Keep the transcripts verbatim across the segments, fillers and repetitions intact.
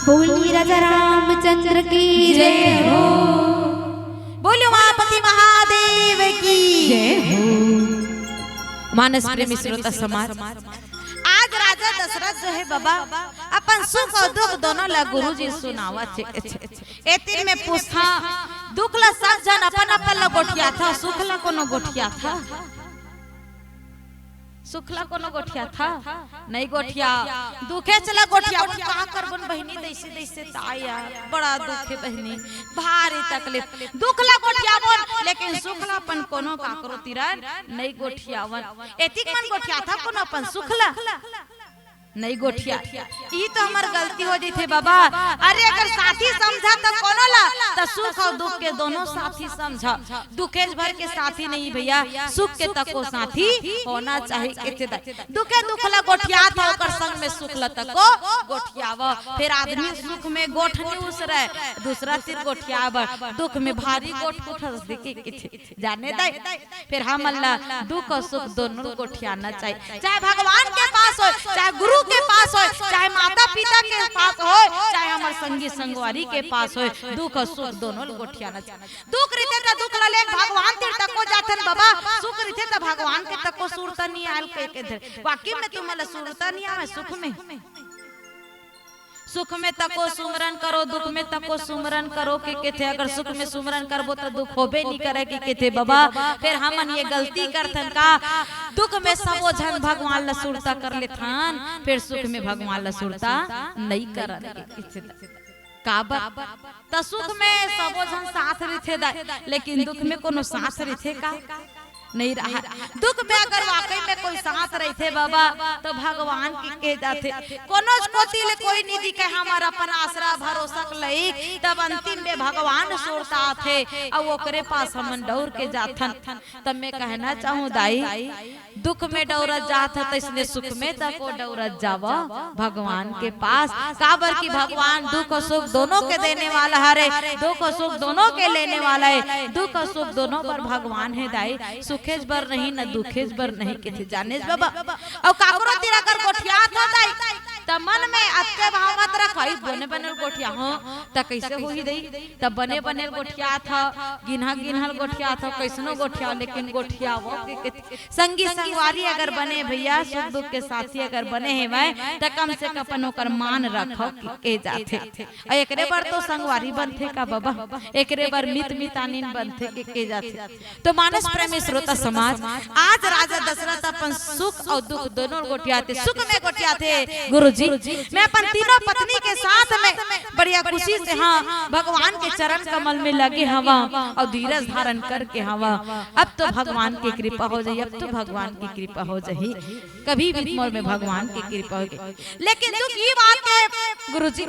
बोली राजा रामचंद्र की जय हो। बोलो उमापति महादेव की जय हो। मानस प्रेमी श्रोता समाज, आज राजा दशरथ जो हे बाबा, अपन सुख अउ दुख दोनों ला गुरुजी सुनावत हे। ए तीर में पूछथंव, दुख ला सब झन अपन अपन ला गोठियाथव, सुख ला कोनो गोठियाथव? सुख ला कोनो गोठियाथव? नइ गोठियावव। दुखेच ला गोठियावन। का करबोन बहिनी, दइसे दइसे ताया, बड़ा दुख हे बहिनी, भारी तकलीफ। दुख ला गोठियावन, लेकिन सुख ला अपन कोनो काकरो तीर नइ गोठियावन। एतिक मन गोठियाथव कोनो अपन सुख ला? नइ गोठियावव। इही तो हमर गलती हो जथे बाबा। अरे, अगर साथी समझा त कोनो ला, त सुख अउ दुख के दोनों साथी समझा। दुखेच भर के साथी नहीं भइया, सुख के तको साथी होना चाही कथे दाई। दुखे दुख ला गोठियाथव, ओकर संग में सुख ला तको गोठियावव। फेर आदमी सुख में गोठ नइ उसरय, दूसरा तीर गोठियावय, दुख में भारी गोठ उठथे कथे। जाने दाई, फेर हमन ला दुख अउ सुख दोनों ल गोठियाना चाही। चाहे भगवान के पास होय, चाहे गुरु के पास होय, चाहे माता पिता के पास होय, चाहे हमर संगी संगवारी के पास होय, दुख अउ सुख दोनों ल गोठियाना चाही। दुख रहिथे त दुख ला लेके भगवान तीर तको जाथन बाबा, सुख रहिथे त भगवान के तको सुरता नइ आय कथे। वाकई में तुमन ला सुरता नइ आवय सुख में? सुख में तको सुमरन करो, दुख में तको सुमरन करो कथे। अगर सुख में सुमरन करबो त दुख होबे नइ करय कथे बाबा। फेर हमन ये गलती करथन का, दुख में सबो झन भगवान ला सुरता कर लेथन, फेर सुख में भगवान ला सुरता नइ करन कथे। काबर? त सुख में सबो झन साथ रहिथे दाई, लेकिन दुख में कोनो साथ रहिथे का? नइ रहय। दुख में अगर वाकई में कोई साथ रहिथे बाबा, त भगवान के कहे जाथे। कोनोच कोती ले कोई नइ दिखय, हमर अपन आसरा भरोसा के लइक, तब अंतिम में भगवान सुरता आथे, अउ ओकरे पास हमन डउर के जाथन। तब मैं कहना चाहूं दाई, दुख में डउरत जात हव, तइसने सुख में तको डउरत जावव भगवान के पास। काबर कि भगवान दुख अउ सुख दोनों के देने वाला हरे, दुख अउ सुख दोनों के लेने वाला हे। दुख अउ सुख दोनों बर भगवान हे दाई, सुखेच बर नहीं न दुखेच बर नहीं कथे, जानेच बाबा। अउ काकरो तीर अगर गोठियात हव दाई, त मन में अतके भाव मत रखव, बने बने ल गोठियाहूं त कइसे होही दाई? त बने बने ल गोठियात हव, गिनहा गिनहा ल गोठियात हव, कइसनो गोठियावव, लेकिन गोठियावव कथे। संगी संगवारी अगर बने भइया, सुख दुख के साथी अगर बने हेवय, त कम से कम अपन ओकर मान रखव कहे जाथे। अउ एकरे बर तो संगवारी बनथे का बाबा, एकरे बर मित मितानिन बनथे कहे जाथे। तो मानस प्रेमी श्रोता समाज, आज राजा दशरथ अपन सुख अउ दुख दोनों गोठियाथे, सुख में गोठियाथे। गुरुजी, मैं अपन तीनों पत्नी के साथ में बढ़िया खुशी से, हां, भगवान के चरण कमल में लगे हवंव अउ धीरज धारण करके हवंव। अब तो भगवान के कृपा हो जाही, अब तो भगवान के कृपा हो जाही। कभी भी मोर में भगवान के कृपा होगे। लेकिन दुख ये बात हे गुरुजी,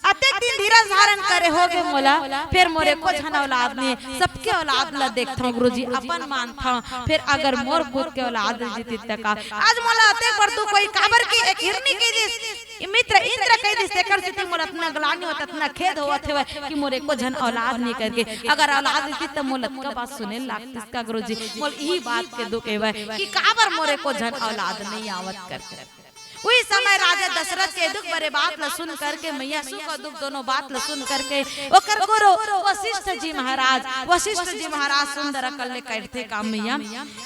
अतेक दिन धीरज धारण करे होगे मोला, फेर मोर एको झन औलाद नइ हे, सबके औलाद ला देखथंव गुरुजी, अपन मानथंव, फेर अगर मोर खुद के औलाद रहितिस त का? आज मोला अतेक बड़ दुख होही, काबर कि एक हिरनी कहि दिस, मित्र इंद्र कहि दिस, तेकर सेती मोला अतना ग्लानि होवत, अतना खेद होवत हवय कि मोर एको झन औलाद नइ हे करके। अगर औलाद रहितिस त मोला अतका बात सुने लागतिस का गुरुजी? मोला इही बात के दुख हवय कि काबर मोर एको झन औलाद नइ आवत करके। उही समय राजा दशरथ के दुख भरे बात ल सुन करके, मइया सुख अउ दुख दोनों बात ल सुन करके, ओकर गुरु वशिष्ठ जी महाराज, वशिष्ठ जी महाराज सुंदर अकल ले कहिथे का मइया,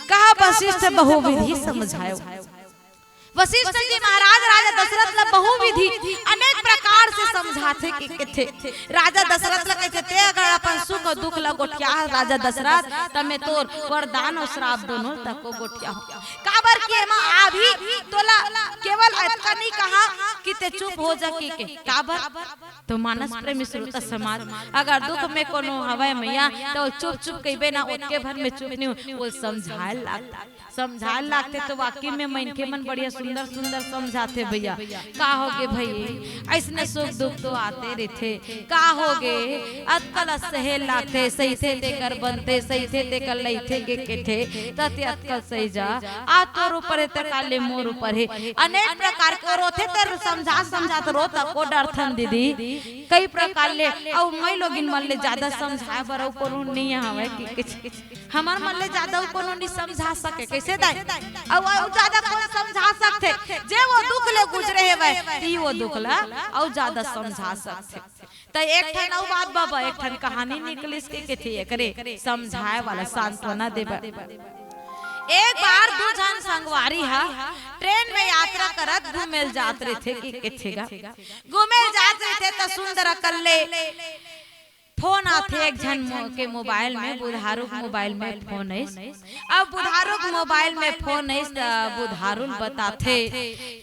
कहा वशिष्ठ बहुविधि समझायो। वशिष्ठ जी महाराज राजा दशरथ ल बहुविधि अनेक प्रकार से समझाथे कथे। राजा दशरथ ल कहिथे, "तें अगर अपन सुख अउ दुख ल गोठियाहस राजा दशरथ, त मैं तोर वरदान अउ श्राप दोनों तको गोठियाहूं।" काबर कि एमा अभी तोला केवल अतका नइ कहा कि तें चुप हो जा कहिके। काबर? तो मानस प्रेमी श्रोता समाज, अगर दुख में कोनो हवय मइया, त चुप चुप कहिबे ना, ओतके भर में चुप नइ होवय, समझाए लागथे। समझाए लागथे तो वाकई में मनखे मन बढ़िया सुंदर सुंदर समझाथे भइया। का होगे भई, अइसने सुख दुख तो आते रहिथे। का होगे, अतका ल सहे लागथे, सहिथे तेकर बनथे, सहिथे तेकर लइथे कहिथे, त तें अतका ल सहि जा। आ तोर ऊपर हे त काले मोर ऊपर हे। अनेक प्रकार के रोथे, तें समझा समझा त रोत तको डरथन दीदी, कई प्रकार ले। अउ मइलोगिन मन ले जादा समझाए बर अउ कोनो नइ हवय कि, कि हमर मन ले जादा अउ कोनो नइ समझा सके, कइसे दाई? अउ, अउ जादा कोन समझा सकथे? जे वो दुख ले गुजरे हवय, ती वो दुख ला अउ जादा समझा सकथे। त एक ठन अउ बात बाबा, एक ठन कहानी निकलिस के कथे एकरे समझाए वाला, सांत्वना देबर। एक बार दू झन संगवारी ह ट्रेन में यात्रा करत घूमेल जात रहिथे के कथे गा। घूमेल जात रहिथे त सुंदर अकल्ले फोन आथे एक झन मो-, के मोबाइल में, बुधारू के मोबाइल में फोन आइस। अब बुधारू के मोबाइल में फोन आइस त बुधारू ल बताथे,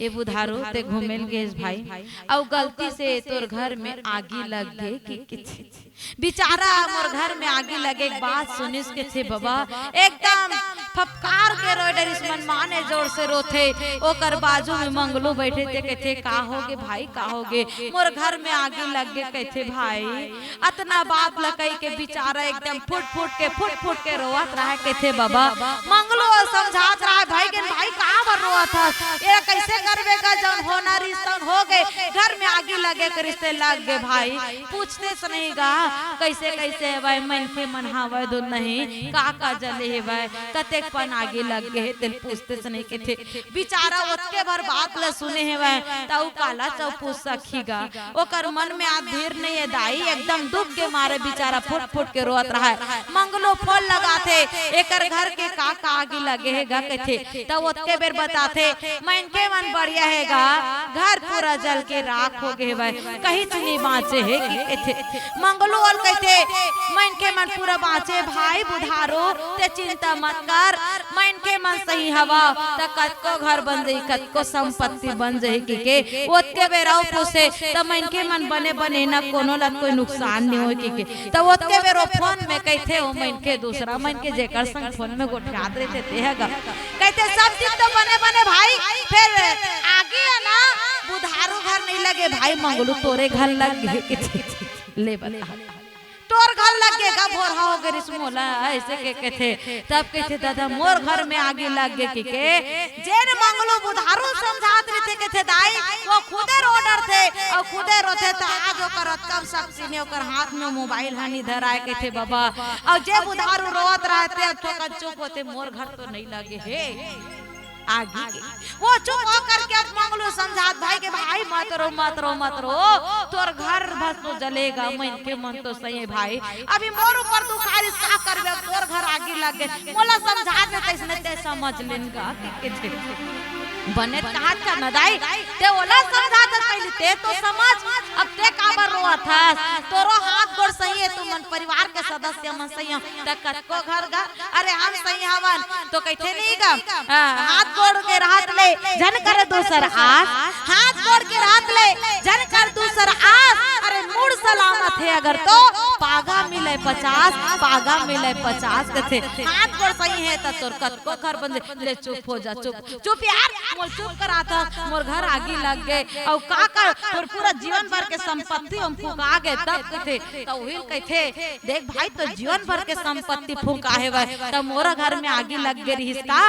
"ए बुधारू, ते घूमेल गेस भाई, अउ गलती से तोर घर में आगी लग गे कि किथे।" बिचारा मोर घर में आगी लगे के बात सुनिस कथे बबा, एकदम फपकार के रोए डरिस, मन माने जोर से रोथे। ओकर बाजू में मंगलू बैठे ते कथे, "का होगे भाई, का होगे? मोर घर में आगी लग गे," कथे भाई। अतना बात ल कहि के बिचारा एकदम फुट फुट के, फुट फुट के रोवत रहय कथे बबा। मंगलू अउ समझात रहय, "भाई गेन भाई, का बर रोवत हस? ए कइसे करबे गा, जउन होना रिहिस तउन हो गे, घर में आगी लगे के रिहिस ते लग गे भाई।" पूछतेस नहीं गा, कइसे कइसे हवय, मनखे मन हावय धुन नहीं, का का जले हेवय, कतेक पन आगी लग गे हे, तेल पूछतेस नहीं कथे। बिचारा ओतके भर बात ल सुने हेवय, त अउ काला चौ पूछ सकही गा। ओकर मन में आज धीर नइ हे दाई, एकदम दुख के मारे बिचारा फुट फुट के रोवत रहय। मंगलू फोन लगाथे, "एकर घर के का का आगी लगे हे गा?" कथे। त ओतके बेर बताथे, "मनखे मन बढ़िया हे गा, घर पूरा जल के राख हो गे हेवय, कहीच नइ बांचे हे," कि कथे। मंगलू ओला कथे, "मनखे मन पूरा बांचे भाई बुधारू, ते चिंता मत कर, मनखे मन सही हवय, त कतको घर बन जाही, कतको संपत्ति बन जाही," कहिके ओतके बेर अउ पूछे, "त मनखे मन बने बने न, कोनो ला कोई नुकसान नइ होय," कहिके। त ओतके बेर ओ फोन में कहिथे, ओ मनखे दूसरा मनखे जेकर संग फोन में गोठियात रहिथे, तेह गा कहिथे, "सब दिन तो बने बने भाई, फेर आगी हे ना, बुधारू घर नइ लगे भाई, मंगलू तोरे घर लग गे," कहिथे। ले बता। "तोर घर लग गे गा, भोरहा हो गे रिहिस मोला," अइसे के कथे। तब कथे, "दादा, मोर घर में आगी लग गे," कहिके। जेन मंगलू बुधारू समझात रहिथे कथे दाई, ओ खुदे रो डरथे अउ खुदे रोथे। त आज ओकर अतका शक्ति नइ, ओकर हाथ में मोबाइल ह नइ धराय कथे बबा। अउ जे बुधारू रोवत रहथे, थोकन चुप होथे, "मोर घर तो नइ लगे हे आगी के।" वो चुप होकर के अब मंगलू समझात भाई के, "भाई मत रो, मत रो, मत रो, तोर घर भर तो जले गा, मनखे मन तो सही हे भाई, अभी मोर ऊपर दुख आय रिहिस, का करबे, अब तोर घर आगी लग गे, मोला समझा दे, तइसने ते समझ लेन गा," कथे। बने त कहत का न दाई, ते ओला समझा दे पहली, ते तो समझ, अब ते काबर रोवत हस, तोरो हाथ गोड़ सही हे, तुमन परिवार के सदस्य मन सही हो, त कतको घर गा, अरे हम सही हवन, तो कहिथे नहीं गा, हाँ, हाथ गोड़ के रहत ले झन कर दूसर आस, हाथ गोड़ के रहत ले झन कर दूसर आस, अरे मूड़ सलामत हे अगर तो पागा मिले पचास, पागा मिले पचास कथे। हाथ गोड़ सही हे त तोर कतको घर बन जाय, ले चुप हो जा, चुप, चुप यार, मोर चुप करात हस, मोर घर आगी लग गे, अउ का कर, तोर पूरा जीवन भर के संपत्ति हम फुका गे, तब कथे, त उही ल कहिथे, देख भाई, तोर जीवन भर के संपत्ति फूंका हेवय, त मोर घर में आगी लग गे रिहिस का?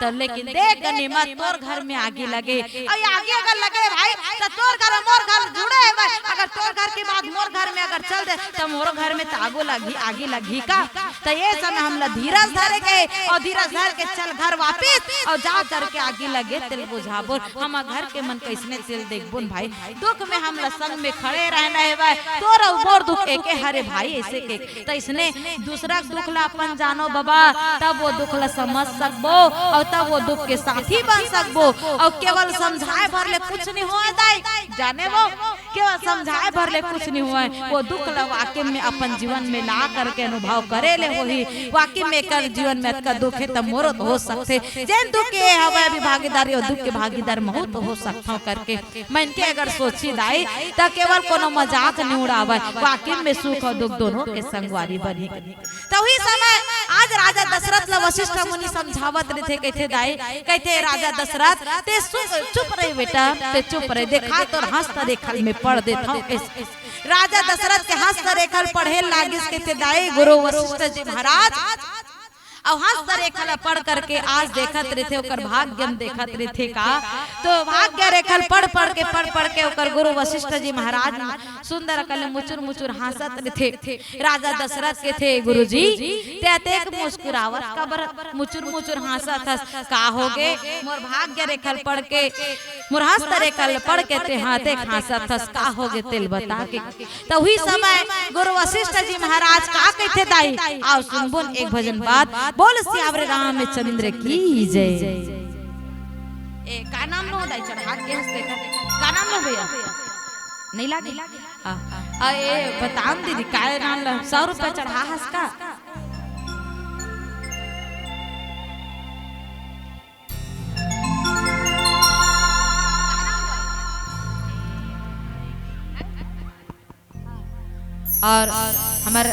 त लेकिन देख गनीमत, तोर घर में आगी लगे, अउ ये आगी अगर लगे भाई, त तोर घर अउ मोर घर जुड़े हेवय, अगर तोर घर के बात मोर घर में अगर चल दे, त मोरो घर में त आगू लगही, आगी लगही का? त ये समय हमला धीरज धरे के, अउ धीरज धर के चल घर वापिस, अउ जा करके आगी लगे तेल बुझाबो। हमर घर के मन कइसने तेल देखबोन भाई, दुख में हमला संग में खड़े रहना हेवय, तोर अउ मोर दुख एके हरे भाई, अइसे के। त अइसने दूसरा के दुख ला अपन जानो बबा, तब वो दुख ला समझ सकबो, अउ तब वो दुख के साथी बन सकबो। अउ केवल समझाए भर ले कुछ नइ होय दाई, जाने वो केवल समझाए भर ले कुछ नइ होय, वो दुख ला वाकई में अपन जीवन में ला करके अनुभव करे ले होही। वाकई में एकर जीवन में अतका दुख हे, त मोरो तो हो सकथे। जेन दुख के हवय अभी भागीदारी, वो दुख के भागीदार महूं तो हो सकथंव करके मनखे अगर सोचही दाई, त केवल कोनो मजाक नइ उड़ावय। वाकई में सुख अउ दुख दोनों के संगवारी बनही। त उही समय आज राजा दशरथ ल वशिष्ठ मुनि समझावत रहिथे, कहिथे दाई, कहिथे, "राजा दशरथ, ते सु-, चुप रहे बेटा, ते चुप रहे, देखा तोर हस्त रेखा में पढ़ देथंव।" राजा दशरथ के हस्त रेखा ल पढ़े लागिस, कहिथे दाई, "गुरु वशिष्ठ जी महाराज, अउ हस्त रेखा ल पढ़ करके आज देखत रहिथे, ओकर भाग्य म देखत रहिथे का। तो भाग्य रेखा ल पढ़ पढ़ के, पढ़ पढ़ के ओकर गुरु वशिष्ठ जी महाराज सुंदर अकन ले मुचुर मुचुर हाँसत रहिथे। राजा दशरथ कहिथे, "गुरुजी, ते अतेक मुस्कुरावत काबर, मुचुर मुचुर हाँसत हस? का होगे? मोर भाग्य रेखा ल पढ़ के, मोर हस्त रेखा ल पढ़ के ते हा अतेक हाँसत हस, का होगे तेला बता के।" त उही समय गुरु वशिष्ठ जी महाराज का कहिथे दाई, आओ सुनबोन एक भजन बाद। बोल सियावर रामचंद्र की जय। ए, का नाम नो दाई चढ़ा के हस देखा? का नाम नो भैया? नहीं लागे? आ, आ, ए, बताओ न दीदी, काय नाम ला? सौ रुपया चढ़ा हस का? और हमर